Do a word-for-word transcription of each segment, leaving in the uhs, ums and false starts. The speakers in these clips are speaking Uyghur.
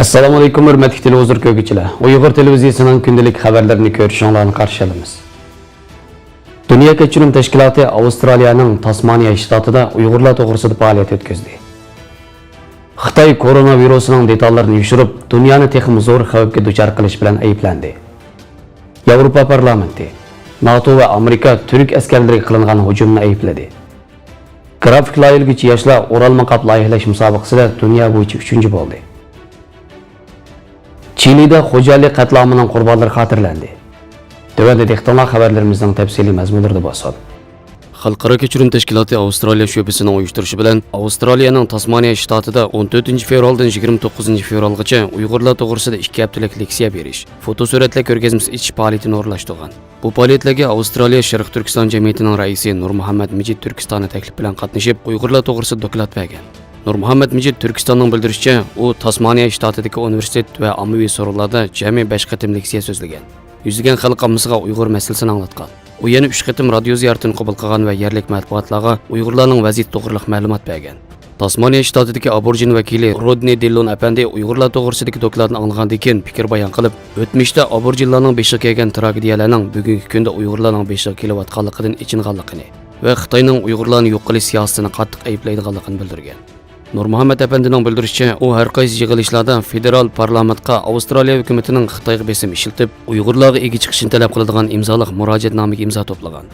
ئەسسالامۇئەلەيكۇم، ھۆرمەتلىك تېلېۋىزور كۆرگۈچىلەر. ئۇيغۇر تېلېۋىزىيىسىنىڭ كۈندىلىك خەۋەرلىرىنى كۆرۈشۈڭلارنى قارشى ئالىمىز. دۇنيا كەچۈرۈم تەشكىلاتى ئاۋسترالىيەنىڭ تاسمانىيە شتاتىدا ئۇيغۇرلار توغرىسىدا پائالىيەت ئۆتكۈزدى. خىتاي كورونا ۋىرۇسىنىڭ دېتاللىرىنى يوشۇرۇپ، دۇنيانى تېخىمۇ زور خەۋپكە دۇچار قىلىش بىلەن ئەيىبلەندى. ياۋروپا پارلامېنتى، ناتو ۋە ئامېرىكا تۈرك ئەسكەرلىرىگە قىلىنغان ھۇجۇمنى ئەيىبلىدى. گرافىك لايىھىلىگۈچى ياشلار ئورالما قاپ لايىھىلەش مۇسابىقىسىدە دۇنيا بويىچە ئۈچىنچى بولدى. چىلىدا خوجالى قەتلىئامىنىڭ قۇربانلىرى خاتىرىلەندى. تۆۋەندە دىققىتىڭلار خەۋەرلىرىمىزنىڭ تەپسىلىي مەزمۇنلىرىدا بولسۇن. خەلقئارا كەچۈرۈم تەشكىلاتى ئاۋسترالىيە شۆبىسىنىڭ ئۇيۇشتۇرۇشى بىلەن ئاۋسترالىيەنىڭ تاسمانىيە شتاتىدا ئون تۆتىنچى فېۋرالدىن يىگىرمە توققۇزىنچى فېۋرالغىچە ئۇيغۇرلار توغرىسىدا ئىككى ھەپتىلىك لېكسىيە بېرىش، فوتو سۈرەتلەر كۆرگەزمىسى ئېچىش پائالىيىتىنى ئورۇنلاشتۇرغان. بۇ پائالىيەتلەرگە ئاۋسترالىيە شەرقىي تۈركىستان جەمئىيىتىنىڭ رەئىسى نۇرمۇھەممەت مىجىت تۈركىستانى تەكلىپ بىلەن قاتنىشىپ، ئۇيغۇرلار توغرىسىدا دوكلات بەرگەن. نۇرمۇھەممەت مىجىت تۈركىستاننىڭ بىلدۈرۈشىچە، ئۇ تاسمانىيە شتاتىدىكى ئۇنىۋېرسىتېت ۋە ئاممىۋى سورۇنلاردا جەمئىي بەش قېتىم لېكسىيە سۆزلىگەن. يۈزلىگەن خەلق ئاممىسىغا ئۇيغۇر مەسىلىسىنى ئاڭلاتقان. ئۇ يەنە ئۈچ قېتىم رادىيو زىيارىتىنى قوبۇل قىلغان ۋە يەرلىك مەتبۇئاتلارغا ئۇيغۇرلارنىڭ ۋەزىيىتى توغرىلىق مەلۇمات بەرگەن. تاسمانىيە شتاتىدىكى ئابورىجىن ۋەكىلى رودنى دىللون ئەپەندى ئۇيغۇرلار توغرىسىدىكى دوكلاتنى ئاڭلىغاندىن كېيىن پىكىر بايان قىلىپ، ئۆتمۈشتە ئابورىجىنلارنىڭ بېشىغا كەلگەن تراگېدىيەلەرنىڭ بۈگۈنكى كۈندە ئۇيغۇرلارنىڭ بېشىغا كېلىۋاتقانلىقىدىن ئېچىنغانلىقىنى ۋە خىتاينىڭ ئۇيغۇرلارنى يوق قىلىش سىياسىتىنى قاتتىق ئەيىبلەيدىغانلىقىنى بىلدۈرگەن. نۇرمۇھەممەت ئەپەندىنىڭ بىلدۈرۈشىچە، ئۇ ھەر قايسى يىغىلىشلاردا فېدېرال پارلامېنتقا ئاۋسترالىيە ھۆكۈمىتىنىڭ خىتايغا بېسىم ئىشلىتىپ، ئۇيغۇرلارغا ئىگە چىقىشىنى تەلەپ قىلىدىغان ئىمزالىق مۇراجىئەتنامىگە ئىمزا توپلىغان.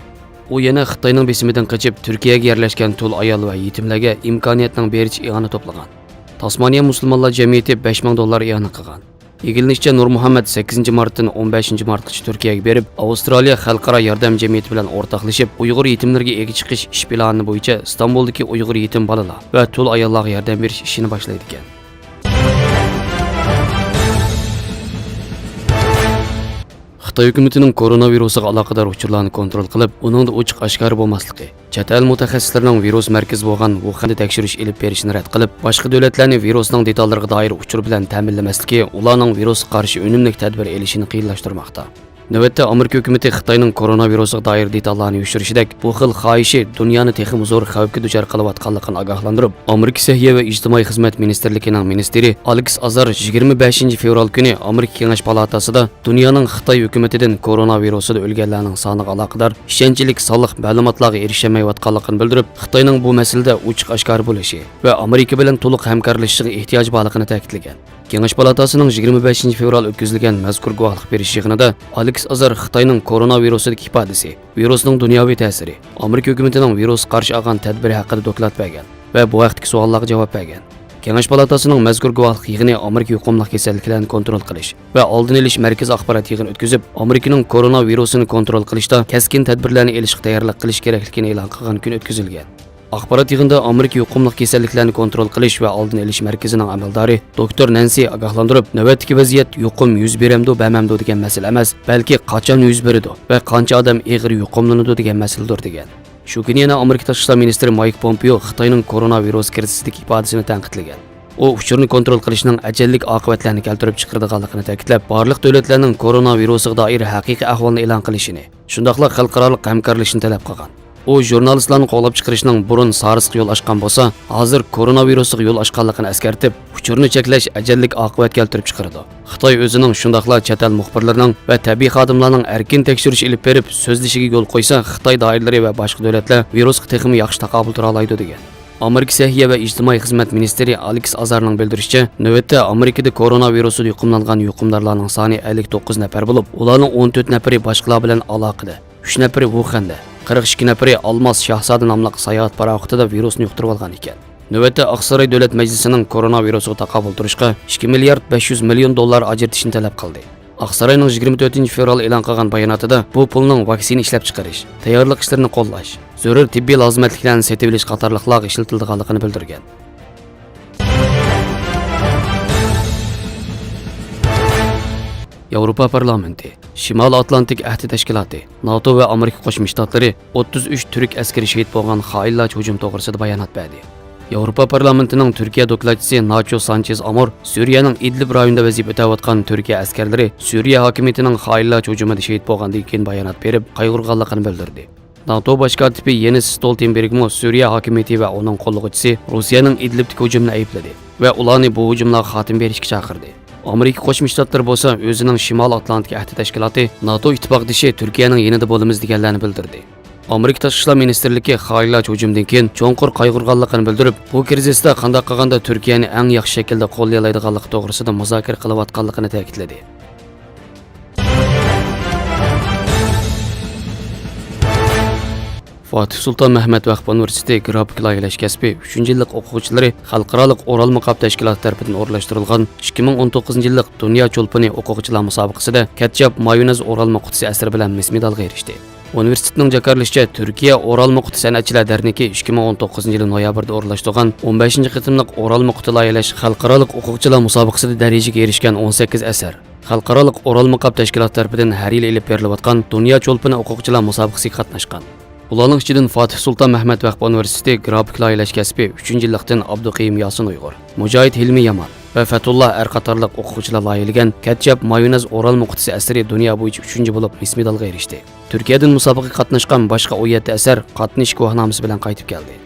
ئۇ يەنە خىتاينىڭ بېسىمىدىن قېچىپ، تۈركىيەگە يەرلەشكەن تۇل ئايال ۋە يېتىملەرگە ئىمكانىيەتنىڭ بېرىچە ئىئانە توپلىغان. تاسمانىيە مۇسۇلمانلار جەمئىيىتى بەش مىڭ دوللار ئىئانە قىلغان. ئىگىلىنىشىچە، نۇرمۇھەممەت سەككىزىنچى مارتتىن ئون بەشىنچى مارتقىچە تۈركىيەگە بېرىپ، ئاۋسترالىيە خەلقئارا ياردەم جەمئىيىتى بىلەن ئورتاقلىشىپ، ئۇيغۇر يېتىملىرىگە ئىگە چىقىش ئىش پىلانى بويىچە ئىستانبۇلدىكى ئۇيغۇر يېتىم بالىلار ۋە تۇل ئاياللارغا ياردەم بېرىش ئىشىنى باشلايدىكەن. خىتاي ھۆكۈمىتىنىڭ كورونا ۋىرۇسىغا ئالاقىدار ئۇچۇرلارنى كونترول قىلىپ، ئۇنىڭدا ئوچۇق ئاشكارا بولماسلىقى، چەت ئەل مۇتەخەسسىسلىرىنىڭ ۋىرۇس مەركىزى بولغان ۋۇخەندە تەكشۈرۈش ئېلىپ بېرىشىنى رەت قىلىپ، باشقا دۆلەتلەرنى ۋىرۇسنىڭ دېتاللىرىغا دائىر ئۇچۇر بىلەن تەمىنلىمەسلىكى ئۇلارنىڭ ۋىرۇسقا قارشى ئۈنۈملۈك تەدبىر ئېلىشىنى قىيىنلاشتۇرماقتا. نۆۋەتتە ئامېرىكا ھۆكۈمىتى خىتاينىڭ كورونا ۋىرۇسىغا دائىر دېتاللارنى يوشۇرۇشىدەك بۇ خىل خاھىشى دۇنيانى تېخىمۇ زور خەۋپكە دۇچار قىلىۋاتقانلىقىنى ئاگاھلاندۇرۇپ، ئامېرىكا سەھىيە ۋە ئىجتىمائىي خىزمەت مىنىستىرلىكىنىڭ مىنىستىرى ئالېكس ئازار يىگىرمە بەشىنچى فېۋرال كۈنى ئامېرىكا كېڭەش پالاتاسىدا دۇنيانىڭ خىتاي ھۆكۈمىتىدىن كورونا ۋىرۇسىدا ئۆلگەنلەرنىڭ سانىغا ئالاقىدار ئىشەنچلىك سانلىق مەلۇماتلارغا ئېرىشەلمەيۋاتقانلىقىنى بىلدۈرۈپ، خىتاينىڭ بۇ مەسىلىدە ئوچۇق ئاشكارا بولۇشى ۋە ئامېرىكا بىلەن تولۇق ھەمكارلىشىشىغا ئېھتىياجى بارلىقىنى تەكىتلىگەن. كېڭەش پالاتاسىنىڭ يىگىرمە بەشىنچى فېۋرال ئۆتكۈزۈلگەن مەزكۇر گۇۋاھلىق بېرىش يىغىنىدا ئالېكس ئازار خىتاينىڭ كورونا ۋىرۇسىدىكى ئىپادىسى، ۋىرۇسنىڭ دۇنياۋى تەسىرى، ئامېرىكا ھۆكۈمىتىنىڭ ۋىرۇسقا قارشى ئالغان تەدبىرى ھەققىدە دوكلات بەرگەن ۋە بۇ ھەقتىكى سوئاللارغا جاۋاب بەرگەن. كېڭەش پالاتاسىنىڭ مەزكۇر گۇۋاھلىق يىغىنى ئامېرىكا يۇقۇملۇق كېسەللىكلەرنى كونترول قىلىش ۋە ئالدىنى ئېلىش مەركىزى ئاخبارات يىغىنى ئۆتكۈزۈپ، ئامېرىكىنىڭ كورونا ۋىرۇسىنى كونترول قىلىشتا كەسكىن تەدبىرلەرنى ئېلىشقا تەييارلىق قىلىش كېرەكلىكىنى ئېلان قىلغان كۈنى ئۆتكۈزۈلگەن. ئاخبارات يىغىنىدا ئامېرىكا يۇقۇملۇق كېسەللىكلەرنى كونترول قىلىش ۋە ئالدىنى ئېلىش مەركىزىنىڭ ئەمەلدارى دوكتور نەنسى ئاگاھلاندۇرۇپ، نۆۋەتتىكى ۋەزىيەت يۇقۇم يۈز بېرەمدۇ، بەرمەمدۇ دېگەن مەسىلە ئەمەس، بەلكى قاچان يۈز بېرىدۇ ۋە قانچە ئادەم ئېغىر يۇقۇملىنىدۇ دېگەن مەسىلىدۇر، دېگەن. شۇ كۈنى يەنە ئامېرىكا تاشقى ئىشلار مىنىستىرى مايك پومپېئو خىتاينىڭ كورونا ۋىرۇس كىرىزىسىدىكى ئىپادىسىنى تەنقىدلىگەن. ئۇ ئۇچۇرنى كونترول قىلىشنىڭ ئەجەللىك ئاقىۋەتلەرنى كەلتۈرۈپ چىقىرىدىغانلىقىنى تەكىتلەپ، بارلىق دۆلەتلەرنىڭ كورونا ۋىرۇسىغا دائىر ھەقىقىي ئەھۋالنى ئېلان قىلىشىنى، شۇنداقلا خەلقئارالىق ھەمكارلىشىشنى تەلەپ قىلغان. ئۇ ژۇرنالىستلارنى قوغلاپ چىقىرىشنىڭ بۇرۇن سارسقا يول ئاچقان بولسا، ھازىر كورونا ۋىرۇسىغا يول ئاچقانلىقىنى ئەسكەرتىپ، ئۇچۇرنى چەكلەش ئەجەللىك ئاقىۋەت كەلتۈرۈپ چىقىرىدۇ. خىتاي ئۆزىنىڭ، شۇنداقلا چەت ئەل مۇخبىرلىرىنىڭ ۋە تەبىئىي خادىملارنىڭ ئەركىن تەكشۈرۈش ئېلىپ بېرىپ سۆزلىشىگە يول قويسا، خىتاي دائىرىلىرى ۋە باشقا دۆلەتلەر ۋىرۇسقا تېخىمۇ ياخشى تاقابىل تۇرالايدۇ، دېگەن. ئامېرىكا سەھىيە ۋە ئىجتىمائىي خىزمەت مىنىستىرى ئالېكس ئازارنىڭ بىلدۈرۈشىچە، نۆۋەتتە ئامېرىكىدا كورونا ۋىرۇسىدا يۇقۇملانغان يۇقۇمدارلارنىڭ سانى ئەللىك توققۇز نەپەر بولۇپ، ئۇلارنىڭ ئون تۆت نەپىرى باشقىلار بىلەن ئالاقىدە، ئۈچ نەپىرى ۋۇخەندە، قىرىق ئىككى نەپىرى ئالماس شاھزادە ناملىق ساياھەت پاراخوتىدا ۋىرۇسنى يۇقتۇرۇۋالغان ئىكەن. نۆۋەتتە ئاقساراي دۆلەت مەجلىسىنىڭ كورونا ۋىرۇسىغا تاقابىل تۇرۇشقا ئىككى مىليارد بەش يۈز مىليون دوللار ئاجرىتىشنى تەلەپ قىلدى. ئاقساراينىڭ يىگىرمە تۆتىنچى فېۋرال ئېلان قىلغان باياناتىدا، بۇ پۇلنىڭ ۋاكسىنا ئىشلەپچىقىرىش، تەييارلىق ئىشلىرىنى قوللاش، زۆرۈر تېببىي لازىمەتلىكلەرنى سېتىۋېلىش قاتارلىقلارغا ئىشلىتىلىدىغانلىقىنى بىلدۈرگەن. ياۋروپا پارلامېنتى، شىمالىي ئاتلانتىك ئەھدى تەشكىلاتى، ناتو ۋە ئامېرىكا قوشما شتاتلىرى ئوتتۇز ئۈچ تۈرك ئەسكىرى شېھىت بولغان خائىنلارچە ھۇجۇم توغرىسىدا بايانات بەردى. ياۋروپا پارلامېنتىنىڭ تۈركىيە دوكلاتچىسى ناچو سانچېز ئامور سۈرىيەنىڭ ئىدلىب رايونىدا ۋەزىپە ئۆتەۋاتقان تۈركىيە ئەسكەرلىرى سۈرىيە ھاكىمىيىتىنىڭ خائىنلارچە ھۇجۇمىدا شېھىت بولغاندىن كېيىن بايانات بېرىپ، قايغۇرغانلىقىنى بىلدۈردى. ناتو باش كاتىپى يېنس ستولتېنبېرگمۇ سۈرىيە ھاكىمىيىتى ۋە ئۇنىڭ قوللىغۇچىسى روسىيەنىڭ ئىدلىبتىكى ھۇجۇمىنى ئەيىبلىدى ۋە ئۇلارنى بۇ ھۇجۇملارغا خاتىمە بېرىشكە چاقىردى. ئامېرىكا قوشما شتاتلىرى بولسا ئۆزىنىڭ شىمالىي ئاتلانتىك ئەھدى تەشكىلاتى ناتو ئىتتىپاقدىشى تۈركىيەنىڭ يېنىدا بولىمىز دېگەنلەرنى بىلدۈردى. ئامېرىكا تاشقى ئىشلار مىنىستىرلىكى خاھىرلاچ ھۇجۇمدىن كېيىن چوڭقۇر قايغۇرغانلىقىنى بىلدۈرۈپ، بۇ كىرىزىستا قانداق قىلغاندا تۈركىيەنى ئەڭ ياخشى شەكىلدە قوللىيالايدىغانلىقى توغرىسىدا مۇزاكىرە قىلىۋاتقانلىقىنى تەكىتلىدى. فاتىھ سۇلتان مەھمەت ۋەقپى ئۇنىۋېرسىتېتى گرافىك لايىھەلەش كەسپى ئۈچىنچى يىللىق ئوقۇغۇچىلىرى خەلقئارالىق ئورالما قاپ تەشكىلاتى تەرىپىدىن ئورۇنلاشتۇرۇلغان ئىككى مىڭ ئون توققۇزىنچى يىللىق دۇنيا چولپىنى ئوقۇغۇچىلار مۇسابىقىسىدە كەتچاپ مايونېز ئورالما قۇتىسى ئەسىرى بىلەن مىس مېدالغا ئېرىشتى. ئۇنىۋېرسىتېتنىڭ جاكارلىشىچە، تۈركىيە ئورالما قۇتى سەنئەتچىلەر دەرنىكى ئىككى مىڭ ئون توققۇزىنچى يىلى نويابىردا ئورۇنلاشتۇرغان ئون بەشىنچى قېتىملىق ئورالما قۇتى لايىھەلەش خەلقئارالىق ئوقۇغۇچىلار مۇسابىقىسىدە دەرىجىگە ئېرىشكەن ئون سەككىز ئەسەر، خەلقئارالىق ئورالما قاپ تەشكىلاتى تەرىپىدىن ھەر يىلى ئېلىپ بېرىلىۋاتقان دۇنيا چولپىنى ئوقۇغۇچىلار مۇسابىقىسىگە قاتناشقان. ئۇلارنىڭ ئىچىدىن فاتىھ سۇلتان مەھمەت ۋەقپى ئۇنىۋېرسىتېتى گرافىك لايىھەلەش كەسپى ئۈچىنچى يىللىقتىن ئابدۇقېيۇم ياسىن ئۇيغۇر، مۇجاھىد ھىلمى يامان ۋە فەتۇللا ئەر قاتارلىق ئوقۇغۇچىلار لايىھەلىگەن كەتچاپ مايونېز ئورالما قۇتىسى ئەسىرى دۇنيا بويىچە ئۈچىنچى بولۇپ، مىس مېدالغا ئېرىشتى. تۈركىيەدىن مۇسابىقىگە قاتناشقان باشقا ئون يەتتە ئەسەر قاتنىشىش گۇۋاھنامىسى بىلەن قايتىپ كەلدى.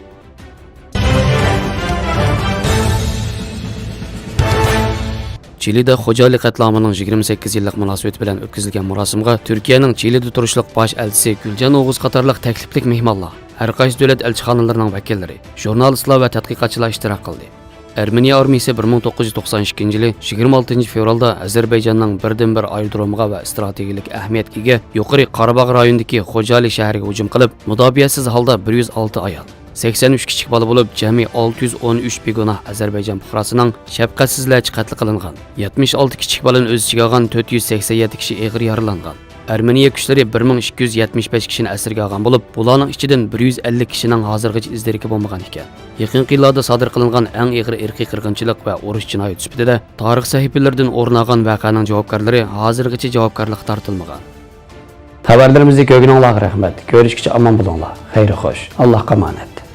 چىلىدە خوجالى قەتلىئامىنىڭ يىگىرمە سەككىز يىللىق مۇناسىۋىتى بىلەن ئۆتكۈزۈلگەن مۇراسىمغا تۈركىيەنىڭ چىلىدە تۇرۇشلۇق باش ئەلچىسى گۈلجان ئوغۇز قاتارلىق تەكلىپلىك مېھمانلار، ھەر قايسى دۆلەت ئەلچىخانىلىرىنىڭ ۋەكىللىرى، ژۇرنالىستلار ۋە تەتقىقاتچىلار ئىشتىراك قىلدى. ئەرمېنىيە ئارمىيىسى بىر مىڭ توققۇز يۈز توقسان ئىككىنچى يىلى يىگىرمە ئالتىنچى فېۋرالدا ئازەربەيجاننىڭ بىردىنبىر ئايرودرومىغا ۋە ئىستراتېگىيەلىك ئەھمىيەتكە ئىگە يۇقىرى قاراباغ رايونىدىكى خوجالى شەھىرىگە ھۇجۇم قىلىپ، مۇداپىئەسىز ھالدا بىر يۈز ئالتە ئايال، سەكسەن ئۈچ كىچىك بالا بولۇپ، جەمئىي ئالتە يۈز ئون ئۈچ بىگۇناھ ئازەربەيجان پۇقراسىنىڭ شەپقەتسىزلەرچە قەتل قىلىنغان. يەتمىش ئالتە كىچىك بالىنى ئۆز ئىچىگە ئالغان تۆت يۈز سەكسەن يەتتە كىشى ئېغىر يارىلانغان. ئەرمېنىيە كۈچلىرى بىر مىڭ ئىككى يۈز يەتمىش بەش كىشىنى ئەسىرگە ئالغان بولۇپ، بۇلارنىڭ ئىچىدىن بىر يۈز ئەللىك كىشىنىڭ ھازىرغىچە ئىز دېرىكى بولمىغان ئىكەن. يېقىنقى يىللاردا سادىر قىلىنغان ئەڭ ئېغىر ئىرقىي قىرغىنچىلىق ۋە ئۇرۇش جىنايىتى سۈپىتىدە تارىخ سەھىپىلىرىدىن ئورۇن ئالغان ۋەقەنىڭ جاۋابكارلىرى ھازىرغىچە جاۋابكارلىققا تارتىلمىغان. خەۋەرلىرىمىزنى كۆرگىنىڭلارغا رەھمەت. كۆرۈشكىچە ئامان بولۇڭلار. خەير خوش. ئاللاھقا ئامانەت.